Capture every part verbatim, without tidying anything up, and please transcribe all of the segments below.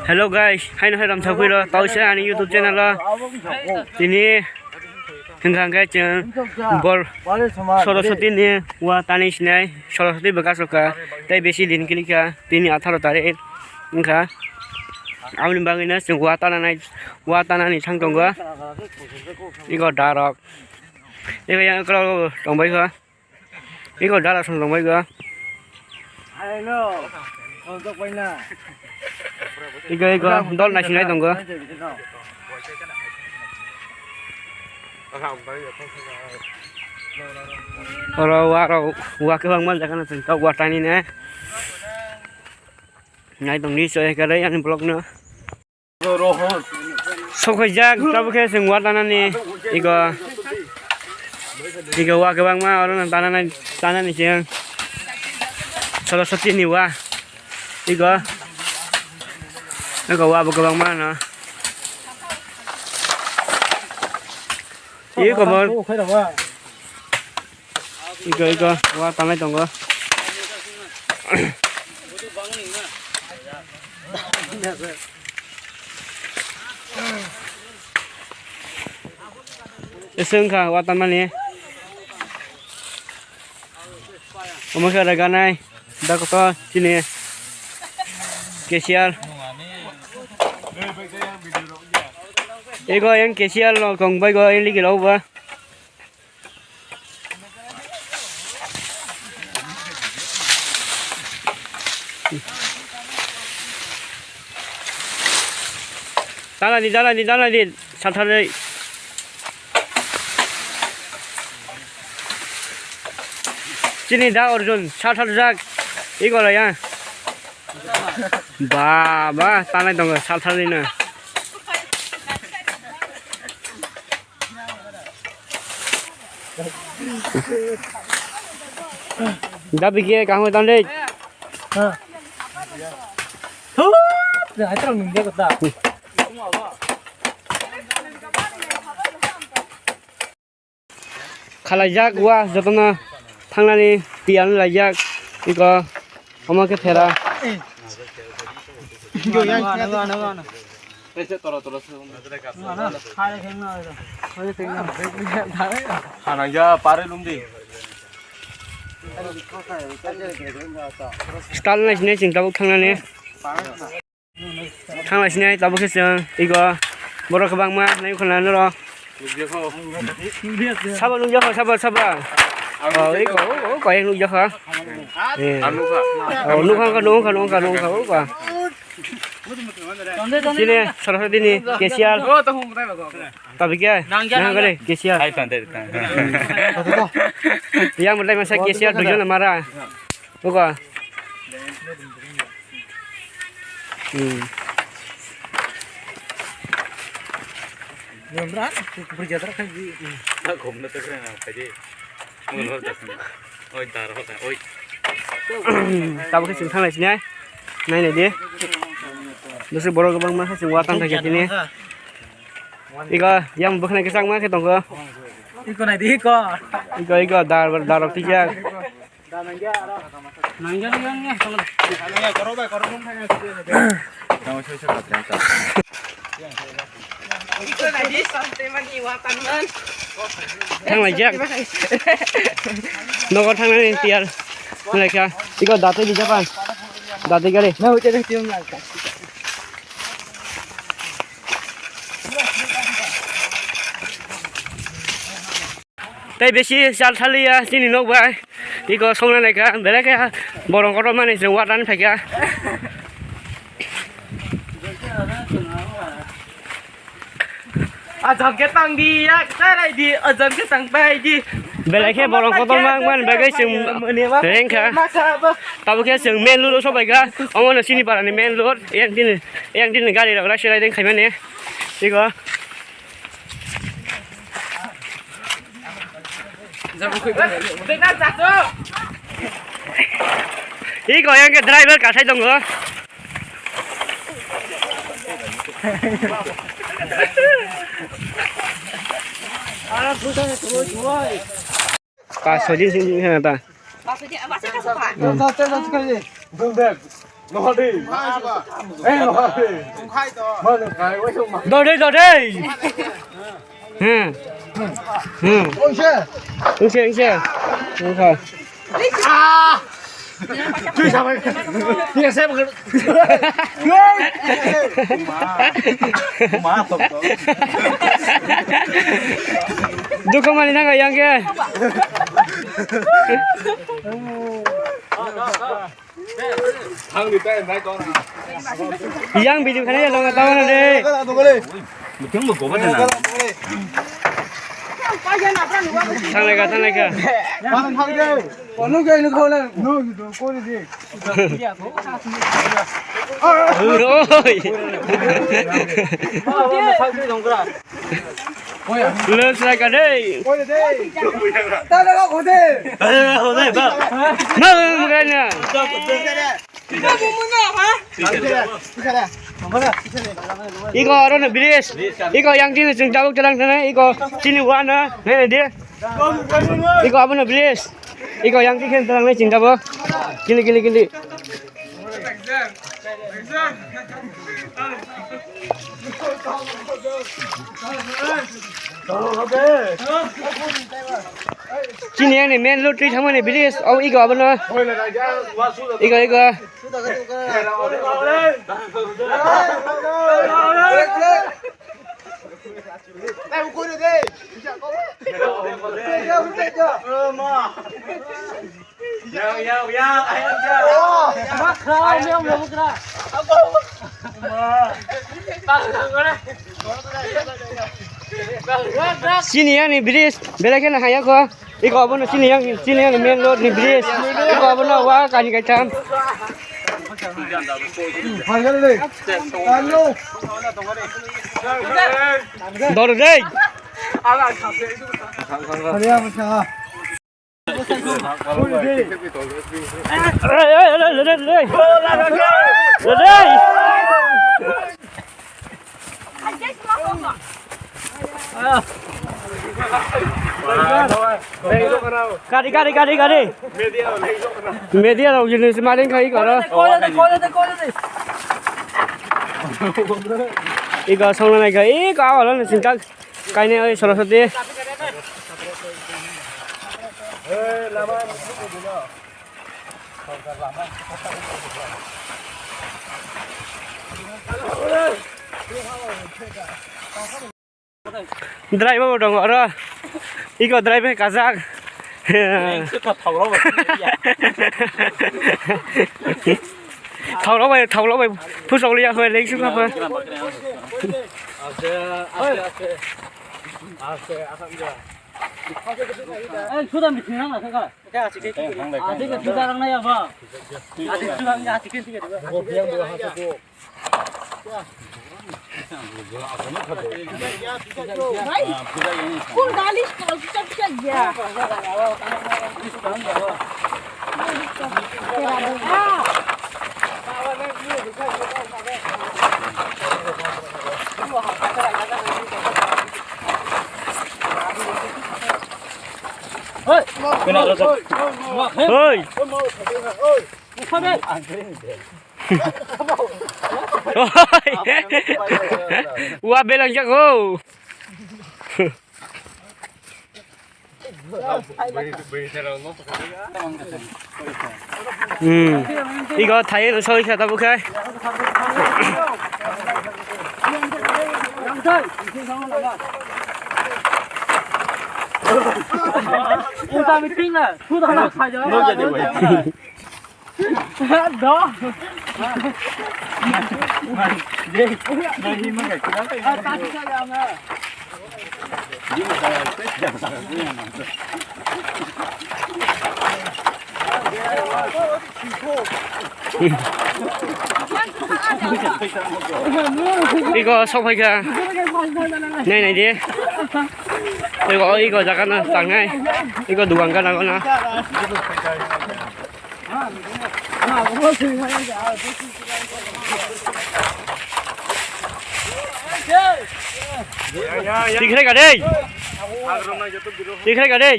Hello guys, haino hai ramsa phuiro tau se ani YouTube channel o. Tini hingkha hingkhe chwng bor Soroswati ni wa tani sinai Soroswati bwkha sokha tei besi din kilikha tini atharo tarik wngkha. Aboni bagwino chwng wa tananai, wa tanani thang tongo. Ego darok. Ego yang kro tongbai kha. Ego dara song tongbai go. Ego ego dol naisinai tongo. Oro wa ro wa kwbangma jaga no chwng tok wa tani ne. Nai tongdi so ekare ani vlog no. Sokhaijak, tabuk khe chwng wa tanani, ego, ego wa kwbangma, oro no tananai, tanani chwng. Soroswati ni wa, ego, ego wa bo kwbangma no. Ego bo. Iko, iko, wa tanai tongo. Ese wngkha wa tanmani. Omo khe rega nai. Da kotor chini cashier. Ego yang cashier lo kong bai go yang ligi lo ba. Dalani, dalani, dalani, sathari. Chini da Arjun, satharjak, igora ya. Ba, ba, tanai tongo, satharino. Dabi ke kaham tang dei. Ha. Thu. Ya, itu orang nunggu kata. Khalaijak wa jotono thangnani tiyar laijak iko omo khe phera. Yo, yang, yang, yang, yang, yang. Hanang ya pare lum di. Stall nai sinai chwng tabuk thangnani. Thanglai sinai tabuk khe chwng ego borok kwbangma nai khwna norok. Sabo nukjakha, sabo, sabo. Oh, ego, oh, oh, koi nukjakha. Eh. Oh, nukha, nukha, nukha, nukha, nukha, oh, koi. Sini, Saraswati ni, cashier. Tabi kya? Nang kya, nang kya? Cashier. Hai, tante, tante. Yang mulai masa cashier duijon mara. Oka. Hmm. Nomra, kubri jatra kan di. Tak gomna tak kena apa je. Tabuk khe chwng thanglai sinai. Nainai di. Bwswk borok kwbangma khe chwng watang thai khe tini. Iko yang bwkhwnai kwchangma khe tongo. Iko nai di iko. Iko, iko, dar, darok tijak. Thanglaijak. Nogo thangnani tiyar wnglaikha. Iko datwi di Japan. Datwi gari. Tei besi chal thaliya chini nok bai. Iko songna naikha, belai khe borok kotor mani chwng watani phaikha. Ajam khe tang di, yak tarai di, ajam khe tang pai di. Belai khe borok kotor ma wngmani bagwi chwng rengkha. Tabuk khe chwng main road o sobaikha. Omo no chini para ni main road. Yang tini, yang tini gari rok raise riding khaimani. Iko. Iko yang ke driver kasai tongo. Pas soi din sini ta. Nohadi. Eh, nohadi. Dodei, dodei. Hmm. Hmm. Ungse. Ungse, ungse. Ungse. Ah! Tui sabai. Tui sabai. Ma, tok, tok. Duka mani nang yang ke. Yang video khana ya dong tawa na de. Mutung bo goba de na. Thanglai kha, thanglai kha. Oi. Lwk slai ka dei. Tala ka khode. Tala ka khode, ba. Ma, ma, ma, ma. Iko aro no bridge. Iko yang chini chwng tabuk chalang thana. Iko chini wana. Nene dia. Iko abo no bridge. Iko yang chini chalang nai chwng tabuk. Kili, kili, kili. Chini ani main road twi thangmani bridge, o ego abono. Ego, ego. Yang, yang, yang, ayam, yang. Makra, ayam, yang, makra. Sini yang ni bridge, belai kheno haya ko. Iko abono sini yang, sini yang ni main road ni bridge. Iko abono wa kani kaitam. Dor dei. Gari, gari, gari, gari. Media rok jini si maring khai koro. Iko song nai khai, iko awal ni singkak. Kaine oi Saraswati. Driver bo tongo oro. Iko driver kajak. Thaulok bai, thaulok bai. Pusok liya hoi leng sukha pa. Aste, aste, aste. Aste, aste. Eh, sudah bikin nang lah, sekarang. Asik ke sudah nang ya, Bang. Asik sudah, asik ke. Full dali stall, bisa, bisa dia. Hoi. Wa belang jak ho. Hmm. Iko thai no soi kha tabu khai. Uta meeting na, sudah na khai jalan. Iko sok phaikha. Nai, nai di. Iko, iko jaga no tangnai. Iko dukan gana gana. Tikrai ka dei. Tikrai ka dei.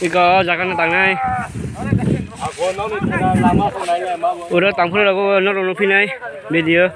Iko jaga no tangnai. Uro tangphuru rogo norok nukphinai video.